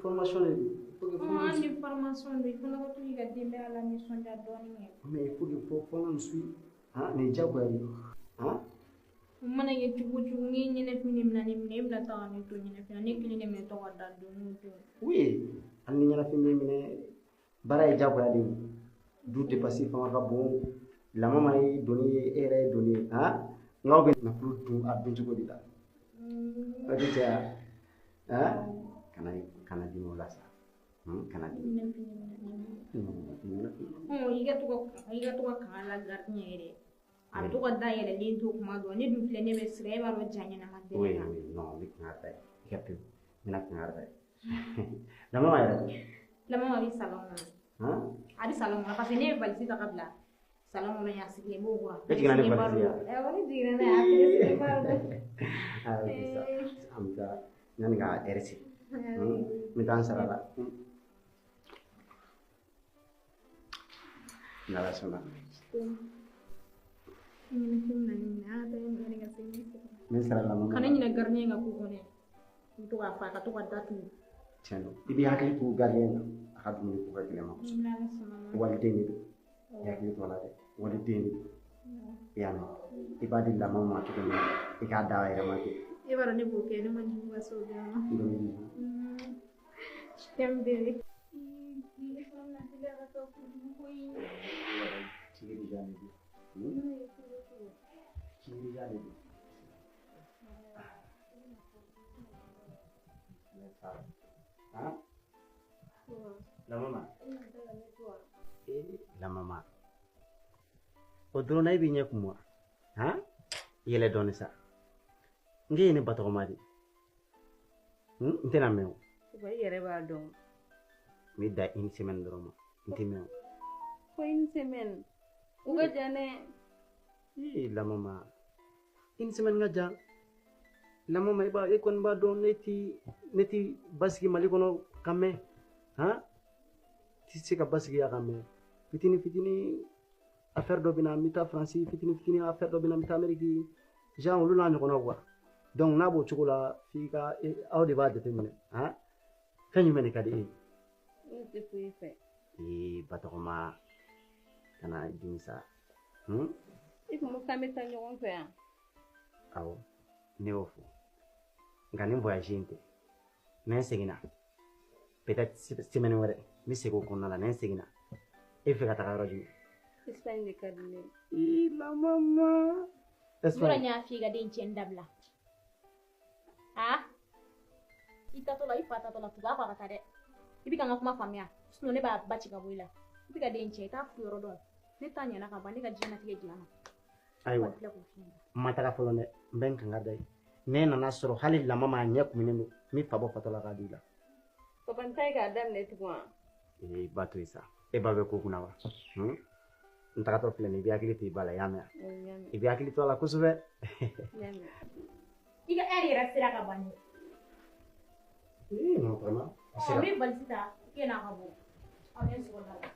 Formation de don. An ni formation don, i fana ka to k'i ka denbaya la nisɔndiya dɔɔnin kɛ. Mais il faut que fo n ka nin suit, han, nin ye diyagoya de ye, han. O mana kɛ cogo o cogo, n'i ye ɲɛnafin de minɛ ne minɛ, e bɛna taa ka ne to ɲɛnafin na, ne kelen de bɛna to ka da don o don. Oui, hali ni ɲɛnafin b'i minɛ, baara ye diyagoya de ye. Du dépense fanga ka bon, lamama ye doni ye, e yɛrɛ ye doni ye, han. N'aw bɛ nafolo dun a dun cogo de la. O tɛ caya, han. Kana dimi o la sa. Kana dimi. I ka to ka kanga la gardien yɛrɛ. A bɛ to ka da yɛlɛlen to kuma dɔ. Ne dun filɛ, ne bɛ siran, e b'a dɔn ja ɲɛnama tɛ ne kan. Oui, non, n bɛ kanga da ye. I ka pewu, n bɛna kanga da ye. Lamama yɛrɛ. Lamama bɛ salon kɔnɔ. A bɛ salon kɔnɔ parce que ne ye valise ta ka bila salon kɔnɔ yan, a sigilen b'o kɔrɔ. E jiginna ni valise ye wa? Awɔ, ne jiginna n'a ye, a fɛnɛ sigilen b'a dɔn. Ah, ok, sa. An bɛ taa yanni ka ɛri sigi. N bɛ taa n sara la. N'Ala sɔnna. N bɛ sara la. Kana ɲinɛ gardien ka ko kɔ dɛ. I bɛ to k'a fɔ a ka to ka datugu. Tiɲɛ don. I b'i hakili to gardien na. A ka dumuni ko ka gɛlɛn ma kosɛbɛ. Waliden de don. I hakili to a la dɛ. Waliden de don. I y'a mɛn. I b'a di lamɔ ma cogo min na, i k'a d'a yɛrɛ ma ten. E b'a dɔn ne b'o kɛ, ne ma jugu ka se o bɛɛ ma. Je t'aime bébé. Lamama. Lamama. O dɔrɔn na e b'i ɲɛ kumu wa? Han? Yɛlɛ dɔɔni sa. N k'e ye ne batɔgɔma de. N tɛna mɛn o. I yɛrɛ b'a dɔn. N bɛ da une semaine dɔrɔn ma. N tɛ mɛn o. Ko une semaine. O ka jan dɛ. Ee Lamama. Une semaine ka jan. Lamama i b'a e kɔni b'a dɔn ne ti basigi Mali kɔnɔ ka mɛn. Han? Ti se ka basigi yan ka mɛn. Fitini fitini affaire dɔ bɛ na, n bɛ taa Faransi, fitini fitini affaire dɔ bɛ na, n bɛ taa Amérique. Genre olu n'a ɲɔgɔnnaw quoi. Donc n'a b'o cogo la, f'i ka aw de b'a jateminɛ, han? Fɛn jumɛn de ka di e ye? Ne tɛ foyi fɛ. Ee Batɔgɔma, kana dimi sa. I kun ko k'an bɛ taa ɲɔgɔn fɛ yan. Awɔ, ne y'o fɔ. Nka nin voyage in tɛ. N'an seginna, peut-être semaine wɛrɛ, n bɛ segin o kɔnɔna la, n'an seginna, e bɛ fɛ ka taga yɔrɔ jumɛn? Espagne de ka di ne ye. Ee Lamama. Yɔrɔ n y'a f'i ka den cɛnni dabila. Ah, i tatɔ la, i fa tatɔ la, tugu a kɔ a ka taa dɛ. I bɛ ka n ka kuma faamuya, sinon ne b'a ba ci ka bɔ i la. I bɛ ka den cɛ, i t'a furu yɔrɔ dɔn. Ne ta ɲɛna ka ban, ne ka diɲɛlatigɛ dilanna. Ayiwa, n ma taga fɔlɔ dɛ, n bɛ n kanga da ye. Ne nana sɔrɔ hali Lamama a ɲɛ kuminen don, n bɛ fa bɔ fatɔ la k'a di i la. Papa n ta ye k'a daminɛ tugun wa? Ee ba to yen sa, e ba bɛ ko kunna wa? N tagatɔ filɛ nin ye, i bɛ hakili to i ba la, i y'a mɛn? I bɛ hakili to a la kosɛbɛ. I ka ɛri yɛrɛ sera ka ban dɛ. Ee non vraiment. A sera. N bɛ valise ta, e n'a ka bɔ. Aw bɛ n sɔgɔ da la.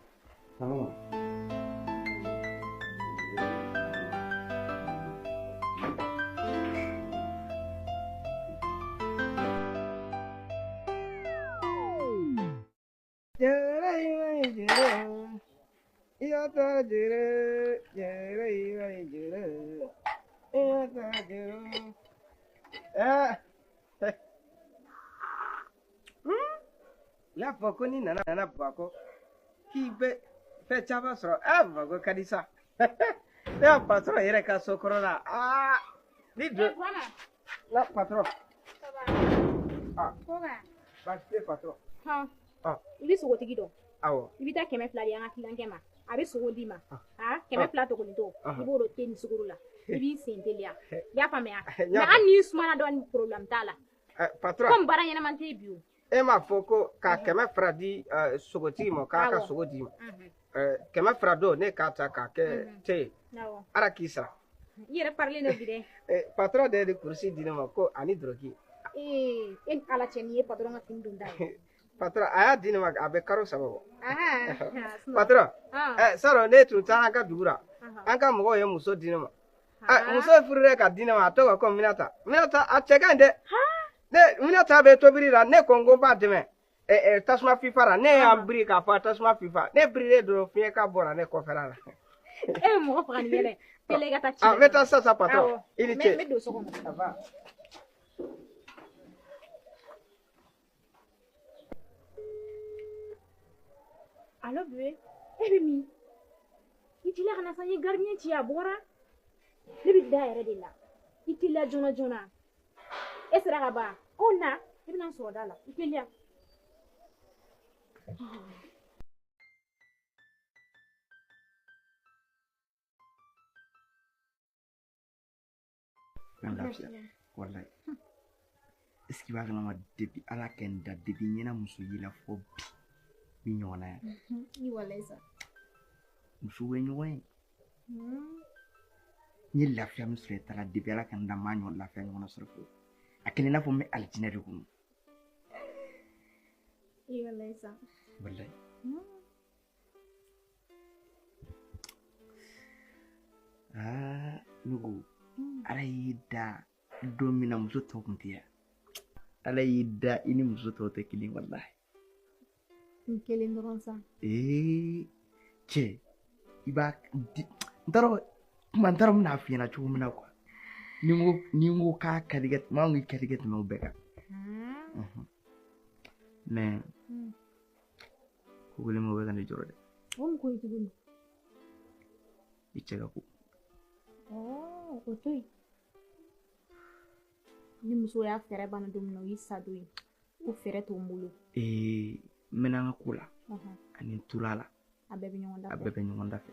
Lamama. N y'a fɔ ko n'i nana Bamakɔ k'i bɛ fɛn caman sɔrɔ. Bamakɔ ka di sa. Ne y'a patron yɛrɛ ka so kɔrɔ la. Ni don. La patron. Baasi tɛ patron. I bɛ sogotigi dɔn. Awɔ. I bɛ taa 200 di an ka client ma. A bɛ sogo d'i ma. Ah, 200 togonin to. I b'o don te ni sukaro la. I b'i sen teliya. I y'a faamuya? Mais hali n'i sumana dɔɔni problème t'a la. Patron. Comme baara ɲɛnama tɛ bi o. E m'a fɔ ko ka 200 di sogotigi ma k'a ka sogo d'i ma. 200 don ne k'a ta k'a kɛ te ye. Ala k'i sara. I yɛrɛ parilen don bi dɛ. Patron de ye kurusi di ne ma ko ani dɔrɔki. Ee, e ni Ala cɛ nin ye patron ka fini don da ye. Patron a y'a di ne ma a bɛ karo 3 bɔ. Patron, saro ne tun taara an ka dugu la. An ka mɔgɔw ye muso di ne ma. Muso furula ka di ne ma a tɔgɔ ko Minata. Minata a cɛ ka ɲi dɛ. Ne Minata bɛ tobili la ne ko n ko n b'a dɛmɛ. Tasuma fifa la ne y'a biri k'a fɔ tasuma fifa ne birilen dɔrɔn fiɲɛ ka bɔra ne kɔfɛla la. E bɛ mɔgɔ faga ni yɛlɛ. Teliya i ka taa ci la. N bɛ taa sisan patron. I ni ce. N bɛ don so kɔnɔ. Allo bébé, e bɛ min? I teliya ka na sa n ye gardien ci a bɔra. Ne bɛ da yɛrɛ de la. I teliya joona joona. E sera ka ban. O na, i bɛna n sɔrɔ da la. I teliya. N lafiya walayi. Est-ce que i b'a kalama depuis Ala kɛ n da depuis n ɲɛna muso ye la fo bi min ɲɔgɔnna yan. I walayi sa. Musow bɛ ɲɔgɔn ye. N ye lafiya min sɔrɔ i ta la depuis Ala ka n da n m'a ɲɔgɔn lafiya ɲɔgɔnna sɔrɔ fiyewu. A kɛlen i n'a fɔ n bɛ alijinɛ de kɔnɔ. I walayi sa. Walayi. Aa ne ko Ala y'i da don min na muso tɔw tun tɛ yan. Ala y'i da i ni muso tɔw tɛ kelen walayi. N kelen dɔrɔn sa. Ee cɛ i b'a di n t'a dɔn kuma n t'a dɔn n bɛna f'i ɲɛna cogo min na quoi. Ni n ko k'a ka di ka tɛmɛ anw ka di ka tɛmɛ o bɛɛ kan. Mais ko kelen bɛ o bɛ ka ne jɔrɔ dɛ. O mun ko ye tuguni? I cɛ ka ko. O to yen. Ni muso y'a fɛɛrɛ banna don min na o y'i sa don ye. O fɛɛrɛ t'o n bolo. Ee n mɛnna an ka ko la ani n tora la. A bɛɛ bɛ ɲɔgɔn da fɛ. A bɛɛ bɛ ɲɔgɔn da fɛ.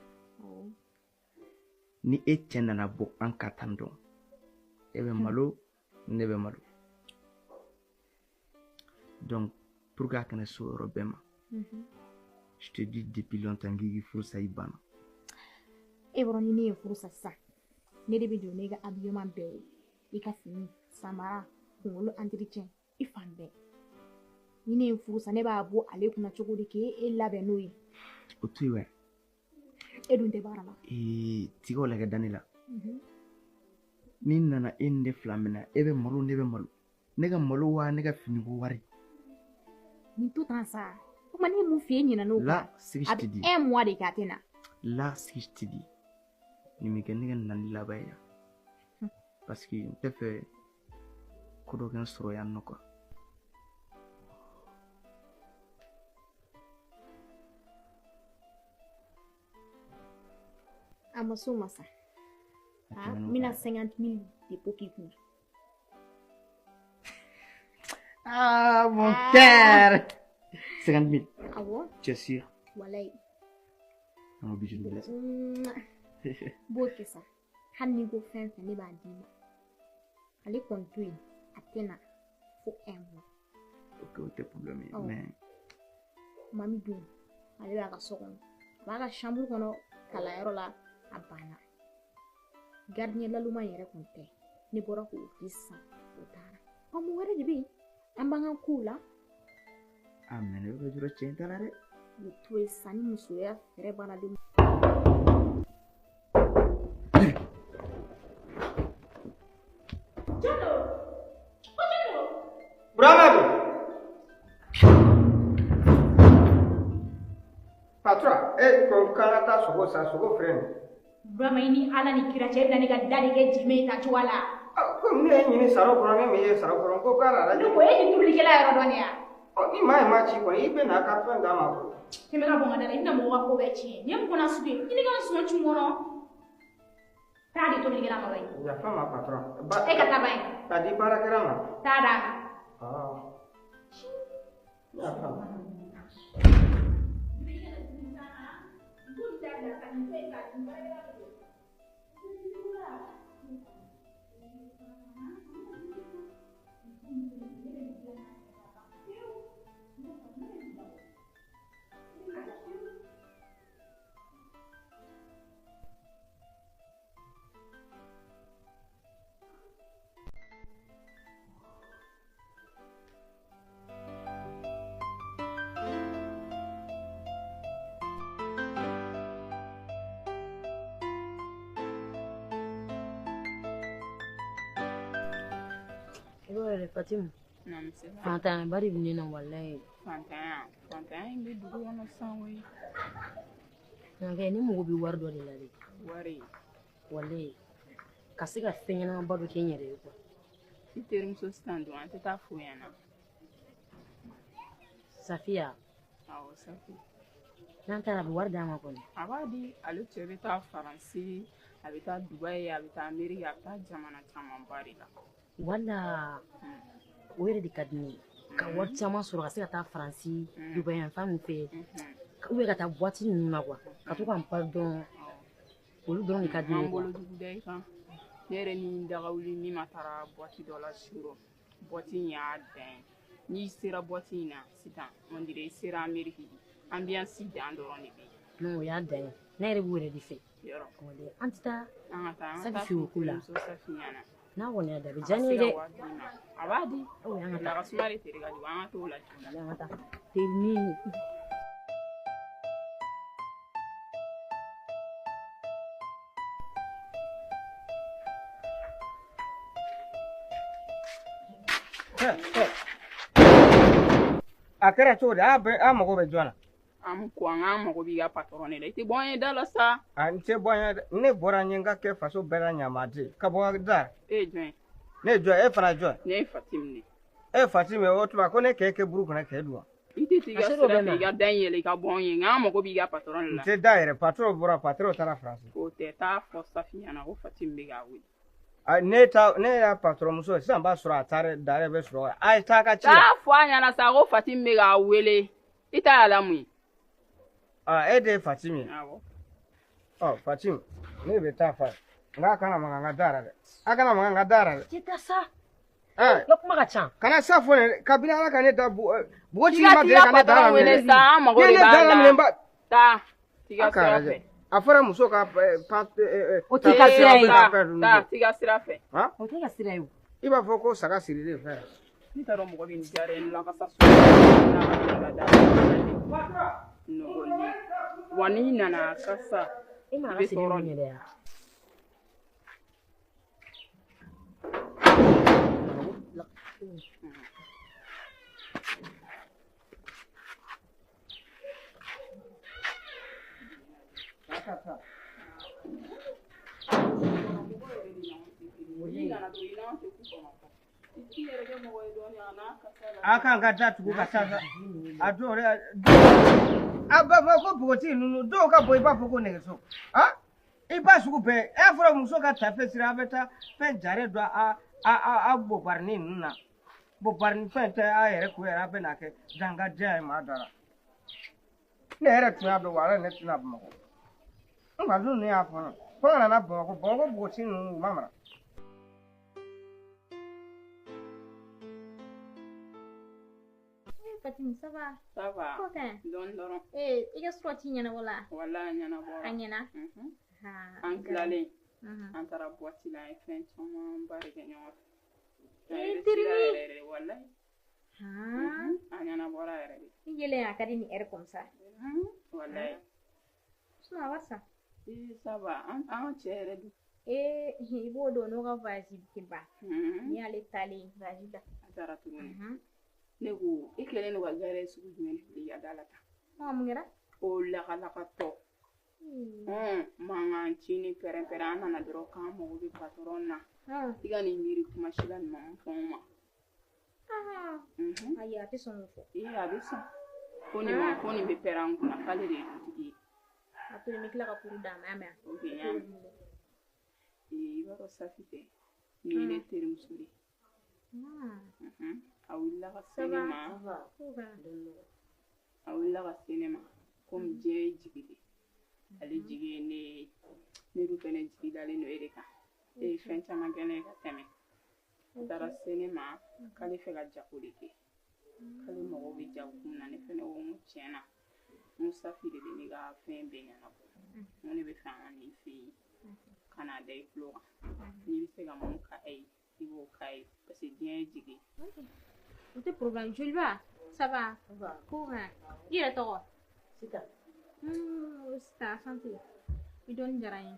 Ni e cɛ nana bɔ an ka tan dɔn e bɛ malo ne bɛ malo. Donc pour que a kana se o yɔrɔ bɛɛ ma. Je te dis depuis longtemps k'i k'i furu sa i banna. E bɔra ni ne ye furu sa sisan. Ne de bɛ don ne ka habillement bɛɛ ye. I ka fini, samara, kunkolo entretien, i fan bɛɛ. Ni ne ye furu sa ne b'a bɔ ale kunna cogo di k'e labɛn n'o ye. O to yen wɛ. E dun tɛ baara la. Ee tigaw lajɛ da ne la. Ni nana e ni ne fila minɛ e bɛ malo ne bɛ malo. Ne ka malo wa ne ka finiko wari. Nin to tan sa. O tuma ne ye mun f'i ye ɲinɛ n'o kan. Là, ce que je te dis. A bɛ un mois de kɛ a tɛ na. Là, ce que je te dis. Nin bɛ kɛ ne ka nali laban ye yan. Parce que n tɛ fɛ ko dɔ kɛ n sɔrɔ yan nɔ quoi. A ma s'o ma sa. N bɛna 50 000 dépôt k'i kunna. Ah mon cœur! 50 000. Awɔ. Tu es sûr? Walayi. An ka bijou nin bila sa. N b'o kɛ sa. Hali n'i ko fɛn fɛn ne b'a d'i ma. Ale kɔni to yen a tɛ na fo un mois. Ok, o tɛ problème ye mais. Mami dun ale b'a ka so kɔnɔ. A b'a ka chambre kɔnɔ kalanyɔrɔ la a banna. Gardien laloma yɛrɛ kun tɛ. Ne bɔra k'o di sisan o taara. Ɔ mun wɛrɛ de bɛ yen? An b'an ka kow la. Ah mais ne bɛ ka jɔrɔ cɛ in ta la dɛ. O to yen sisan ni musoya fɛɛrɛ banna don min. Burama don. Patron, e ko k'an ka taa sogo san, sogo filɛ nin ye. Burama i ni Ala ni kira cɛ e bɛna ne ka da de kɛ jimɛ ye tan cogoya la. Komi ne ye ɲini saro kɔnɔ ne min ye saro kɔnɔ n ko k'a la lajɛ. Ne ko e ni tobilikɛla yɔrɔ dɔn ne ya. Ɔ ni maa ye maa ci kɔni i bɛ n'a ka fɛn d'a ma. Kɛmɛ ka bɔ n ka da la i bɛna mɔgɔw ka ko bɛɛ tiɲɛ. Nin ye mun kɔnɔ sugu ye? I ni ka n sɔn cun kɔnɔ. Taa di tobilikɛla ma bayi. Yafa ma patron. E ka taa bayi. Ka di baarakɛla ma. Taa d'a ma. Yafa ma. Fatim. Fantanya ba de bɛ ne na walayi. Fantanya in bɛ dugu kɔnɔ sisan koyi. Nka ne mago bɛ wari dɔ de la dɛ. Wari. Walayi ka se ka fɛn ɲɛnamaba dɔ kɛ n yɛrɛ ye kuwa. I terimuso sisan dun an tɛ taa fo ɲɛna. Safiya. Awɔ Safi. N'an taara a bɛ wari d'a ma kɔni. A b'a di, ale cɛ bɛ taa Faransi, a bɛ taa Dubayi, a bɛ taa Ameriki, a bɛ taa jamana camanba de la. Wala o yɛrɛ de ka di ne ye ka wari caman sɔrɔ ka se ka taa Faransi, Dubayi yan fan min fɛ, ou bien ka taa boîte ninnu na kuwa, ka to ka n pardon, olu dɔrɔn de ka di ne ye. An bolo jugu da i kan. Ne yɛrɛ ni n dagawuli min ma taara boîte dɔ la surɔ, boîte in y'a dan ye. N'i sera boîte in na sisan, on dirait i sera Ameriki, ambiance dan dɔrɔn de bɛ yen. Non, o y'a dan ye. Ne yɛrɛ b'o yɛrɛ de fɛ. Yɔrɔ. An tɛ taa. An ka taa, an ka Safi taa fɛ o ko la. Safi ɲɛna. N'a kɔni y'a da a bɛ diya ne ye dɛ. A b'a di. An ka taa. A ka suma de tere ka jugu, an ka t'o la joona. An ka taa. Terinin. A kɛra cogo di? A mago bɛ jɔn na? An ko an k'an mago b'i ka patɔrɔn de la. I tɛ bɔ an ye da la sa. A n tɛ bɔ an ye dɛ. Ne bɔra n ye n ka kɛ faso bɛɛ la ɲamaden ka bɔ da. E ye jɔn ye? Ne ye jɔn ye? E fana jɔn? Ne ye Fatimi de. E ye Fatimi ye, o tuma ko ne k'e kɛ buru kɔnɔ k'e dun wa? I tɛ t'i ka sira fɛ, i ka da in yɛlɛ i ka bɔ an ye, nka an mago b'i ka patɔrɔn de la. N tɛ da yɛrɛ, patɔrɔn bɔra, patɔrɔn taara Faransi. O tɛ, taa fɔ Safi ɲɛna ko Fatimi bɛ k'a wele. Ne ta ne y'a patɔrɔn muso ye, sisan b'a sɔrɔ a taara da yɛrɛ bɛ sɔrɔ. A ye taa ka ci la. Taa fɔ a ɲɛna sa ko Fatimi bɛ k'a wele. I t'a la mun ye? E de ye Fatimi ye? Awɔ. Ɔ Fatimi, ne bɛ taa fa ye. Nka a kana maga n ka da la dɛ. A kana maga n ka da la dɛ. Tɛ taa sa. N ka kuma ka ca. Kana sa fɔ ne kabini Ala ka ne da npogotigi ma deli ka ne da la minɛ. Sa an mago de b'a la. Taa t'i ka sira fɛ. A fɔra muso ka o t'i ka sira ye. Taa t'i ka sira fɛ. O t'i ka sira ye. I b'a fɔ ko saga sirilen fɛn. Ne t'a dɔn mɔgɔ bɛ nin diyara n la ka sa nɔgɔlen wa n'i nana kasa i bɛ tɔɔrɔ yɛrɛ ya. A kan ka da tugu ka taa a dɔw yɛrɛ a b'a fɔ ko npogotigi ninnu dɔw ka bɔ i b'a fɔ ko nɛgɛso i b'a sugu bɛɛ e fɔra muso ka tafe siri a bɛ taa fɛn jare don a bɔbarini ninnu na bɔbarini fɛn tɛ a yɛrɛ ko yɛrɛ a bɛ n'a kɛ dangadenya ye maa da la ne yɛrɛ tun y'a dɔn wa ne tɛna Bamakɔ n ka ninnu y'a fɔ fo n nana Bamakɔ Bamakɔ npogotigi ninnu u ma mara. Fatim, ça va? Ça va. Ko kan? Dɔɔni dɔrɔn. Eh, i ka sortie ɲɛnabɔ la? Walahi a ɲɛnabɔra. A ɲɛna? An tilalen, an taara boîte la, an ye fɛn camanba de kɛ ɲɔgɔn fɛ. Eh, terimi. Walahi. A ɲɛnabɔra yɛrɛ de. I yɛlɛ a ka di ni heure comme ça. Walahi. Sinon, a wari sa? Eh, ça va. An ka cɛ yɛrɛ dun. Eh, i b'o dɔn n'o ka voyage tɛ ban. Ni y'ale taalen voyage la. A taara tuguni. Ne ko i kɛlen don ka gɛrɛ sugu jumɛn de fili i ka da la tan? Mun kɛra? O lakalakatɔ. Mankan ci ni pɛrɛn-pɛrɛn an nana dɔrɔn k'an mago bɛ patɔrɔn na. I ka nin miiri kuma si la nin ma fɔ n ma. Ayi a tɛ sɔn k'o fɔ. Ee a bɛ sɔn. Ko nin ma ko nin bɛ pɛrɛn an kunna k'ale de ye dutigi ye. A to yen n bɛ tila ka kuru d'a ma, y'a mɛn? Ok n y'a mɛn. Ee i b'a dɔn Safi tɛ nin ye ne terimuso de ye. A wulila ka se ne ma. A wulila ka se ne ma komi diɲɛ ye jigi de. Ale jigi ye ne ye, ne dun fɛnɛ jigi dalen don e de kan. E ye fɛn caman kɛ ne ye ka tɛmɛ. A taara se ne ma k'ale fɛ ka jago de kɛ. K'ale mago bɛ jago kun na, ne fɛnɛ ko n ko tiɲɛ na, n ko Safi de bɛ ne ka fɛn bɛɛ ɲɛnabɔ. N ko ne bɛ fɛ an ka n'i fɛ yen ka n'a da i tulo kan. N'i bɛ se ka mun k'a ye, i b'o k'a ye parce que diɲɛ ye jigi ye. O tɛ problème. Joliba, ça va? Ko i yɛrɛ tɔgɔ? Sita. Sita, santé. I dɔɔni diyara n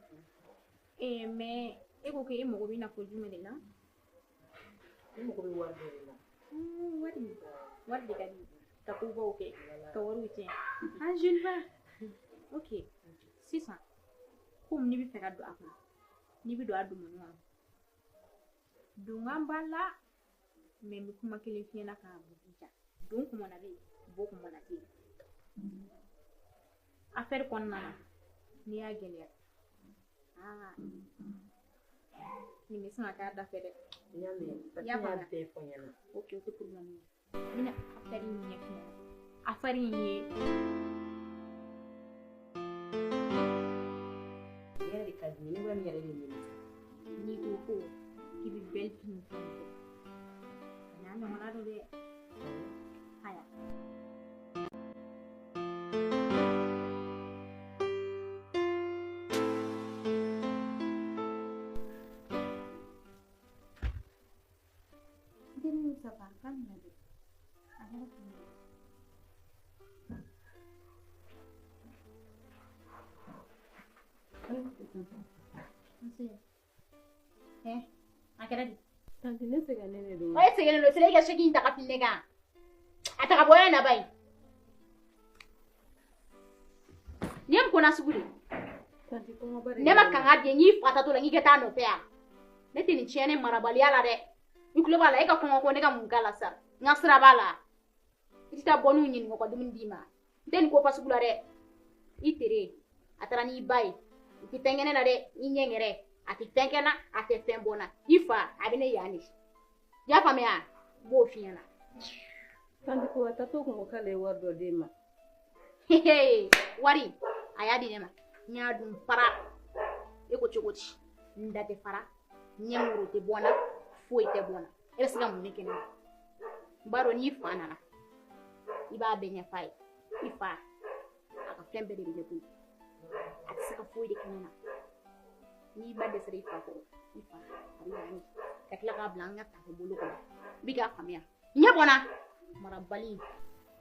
ye. Mais e ko k'e mago bɛ nafolo jumɛn de la? Ne mago bɛ wari dɔ de la. Wari. Wari de ka di. Ka kobaw kɛ, ka wariw tiɲɛ. Ah, Joliba. Ok. Sisan, komi n'i bɛ fɛ ka don a kɔnɔ, n'i bɛ don a dumuni kɔnɔ, donkan b'a la, mais n bɛ kuma kelen f'i ɲɛna k'a ja. Don kumana bɛ yen, bɔ kumana tɛ yen. Affaire kɔnɔna na, n'i y'a gɛlɛya, nin bɛ sin ka k'a da fɛ dɛ. N y'a mɛn, parce que n y'a bɛɛ fɔ n ɲɛna. Ok, o tɛ problème ye. N bɛna affaire in ɲɛf'i ɲɛna. Affaire in ye. Ne yɛrɛ de ka di n ye, ne bɛ nin yɛrɛ de ɲini. N'i ko ko k'i bɛ belle fille ni fɛnw kɛ, a n'a ɲɔgɔnna don dɛ. Aya. A kɛra di? Tanti ne sɛgɛnnen de don. E sɛgɛnnen don, sira i ka seki in ta ka fili ne kan. A ta ka bɔ yan na ba ye. Nin ye mun ko nasugu de ye? Tanti kɔngɔba de. Ne ma kanga di n y'i fa tatɔ la n k'i ka taa nɔfɛ yan. Ne tɛ nin tiɲɛ ne marabaliya la dɛ. I tulo b'a la e ka kɔngɔ ko ne ka mun k'a la sa? N ka sira b'a la. I tɛ taa bɔ n'u ɲininka u ka dumuni d'i ma. N tɛ nin ko fasugu la dɛ. I tere a taara n'i ba ye. I tɛ fɛn kɛ ne na dɛ. I ɲɛ ŋɛrɛ. A tɛ fɛn kɛ n na, a tɛ fɛn bɔ n na. I fa a bɛ ne yan de. I y'a faamuya? N b'o f'i ɲɛna. Tanti ko a taatɔ kun ko k'ale ye wari dɔ d'e ma. Wari a y'a di ne ma. N y'a dun fara. E ko cogo di? N da tɛ fara, ɲɛ woro tɛ bɔ n na, foyi tɛ bɔ n na. E bɛ se ka mun de kɛ ne la? N b'a dɔn n'i fa nana, i b'a bɛɛ ɲɛf'a ye. I fa a ka fɛn bɛɛ de bɛ ne bolo. A tɛ se ka foyi de kɛ ne na. N'i ba dɛsɛra i fa kɔrɔ, i fa a bɛ yan ka tila k'a bila an ka tafe bolo kɔnɔ. I bɛ k'a faamuya. Ɲɛ bɔ n na. Marabali.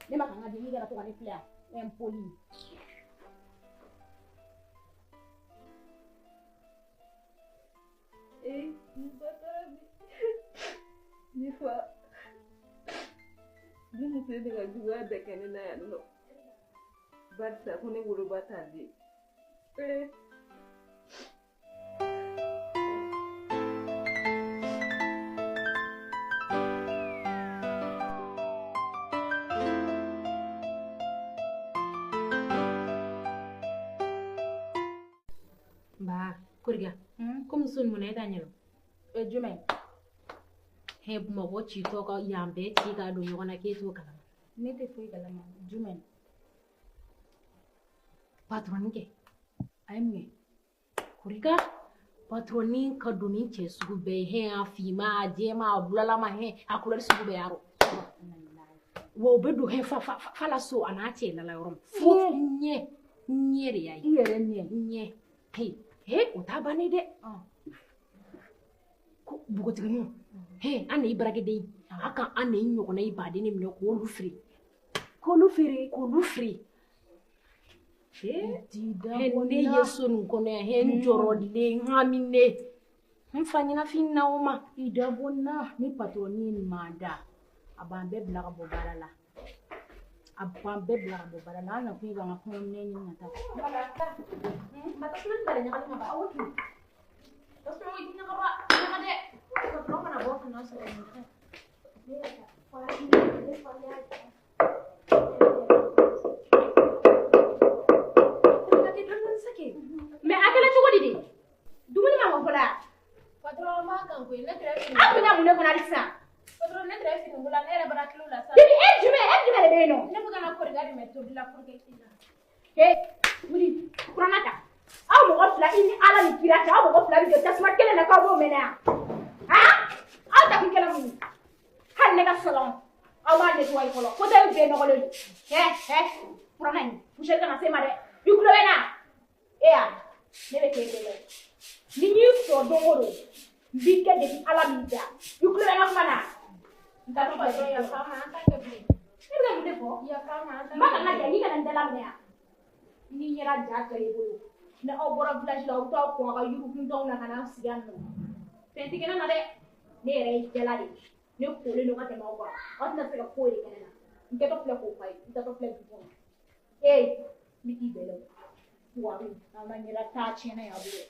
Ne ma kan ka di n'i kana to ka ne filɛ yan. Impoli. N ba taara bi. Ne fa. Ne muso ye ne ka juguya bɛɛ kɛ ne na yan nɔ. Barisa ko ne woloba t'a den. Ba, Koriga, komi so nin kɔnɔ e t'a ɲɛdɔn. Jumɛn? Hɛ Bamakɔ citɔ ka yan bɛɛ ci k'a don ɲɔgɔn na k'e t'o kalama. Ne tɛ foyi kalama. Jumɛn? Patɔrɔni kɛ. A ye mun kɛ? Koriga, patɔrɔni ka don ni cɛ sugu bɛɛ ye. Hɛ a finman, a jɛman, a bulalama, hɛ a kulɛri sugu bɛɛ y'a rɔ. Wa o bɛ don hɛ fa la so a n'a cɛ lala yɔrɔ min. Fo ɲɛ ɲɛ de y'a ye. I yɛrɛ ɲɛ. Ɲɛ. He o t'a bannen dɛ. Ko npogotigininw, he an de y'i baarakɛden ye. A ka an de y'i ɲɔgɔnna ye baden de minɛ k'olu feere. K'olu feere? K'olu feere. He ne ye so nin kɔnɔ yan, he n jɔrɔlen, n haminen. N fa ɲɛnafin na o ma. I dabɔ n na ni patɔrɔni ye nin maa da, a b'an bɛɛ bila ka bɔ baara la. A b'an bɛɛ bila ka bɔ baara la. An nakun ye k'an ka kɔɲɔminɛn ɲini ka taa. Ba tasuma nin bɛɛ ɲagali ka ban. Awɔ tun. Tasuma i ɲagaba ɲaga dɛ. Patɔrɔn kana bɔ ka n'a sɔrɔ nin fɛn. Ne yɛrɛ fa ne fa y'a Mais a kɛra cogo di de? Dumuni ma mɔ fɔlɔ wa? Patɔrɔn b'a kan koyi, ne tɛrɛ fini. Aw bɛna mun de kɔnɔ hali sisan? Patɔrɔn ne tɛrɛ fini ko la, ne yɛrɛ bara kilo la sa. Bibi e jumɛn de bɛ yen nɔ? Ne bɛ ka na koriga dɛmɛ tobili la pour que sisan. He Wuli kuranna ta. Aw mɔgɔ fila, i ni Ala ni kira cɛ, aw mɔgɔ fila bɛ jɔ tasuma kelen na k'aw b'o mɛnɛ yan. Han, aw ta kun kɛla mun ye? Hali ne ka salon aw b'a nettoyer fɔlɔ, fauteuil bɛɛ nɔgɔlen don. Hɛ hɛ, kuranna in poussière kana se ma dɛ. I tulo bɛ n na? E ya, ne bɛ k'e dɛmɛ. Ni n y'i sɔrɔ don o don, n b'i kɛ depuis Ala m'i da. I tulo bɛ n ka kuma na? N ta tɔ Yafa n ma, an t'a kɛ bilen. E bɛ ka mun de fɔ? Yafa n ma, an t'a N ma ka n ka ja, n'i kana n dala minɛ yan. Ni ɲɛda ja kɛra i bolo, ni aw bɔra village la, aw bɛ taa aw kɔ aw ka yirikuntanw na ka n'aw sigi yan nɔ. Fɛn tɛ kɛ ne na dɛ. Ne yɛrɛ ye jala de ye. Ne kolen don ka tɛmɛ aw kan. Aw tɛna se ka foyi de kɛ ne la. N kɛtɔ filɛ k'o f'a ye, n taatɔ filɛ du kɔnɔ. Ee, n bɛ t'i bɛlɛn o. Wari, aw ka ɲɛda ta tiɲɛna yan bolo.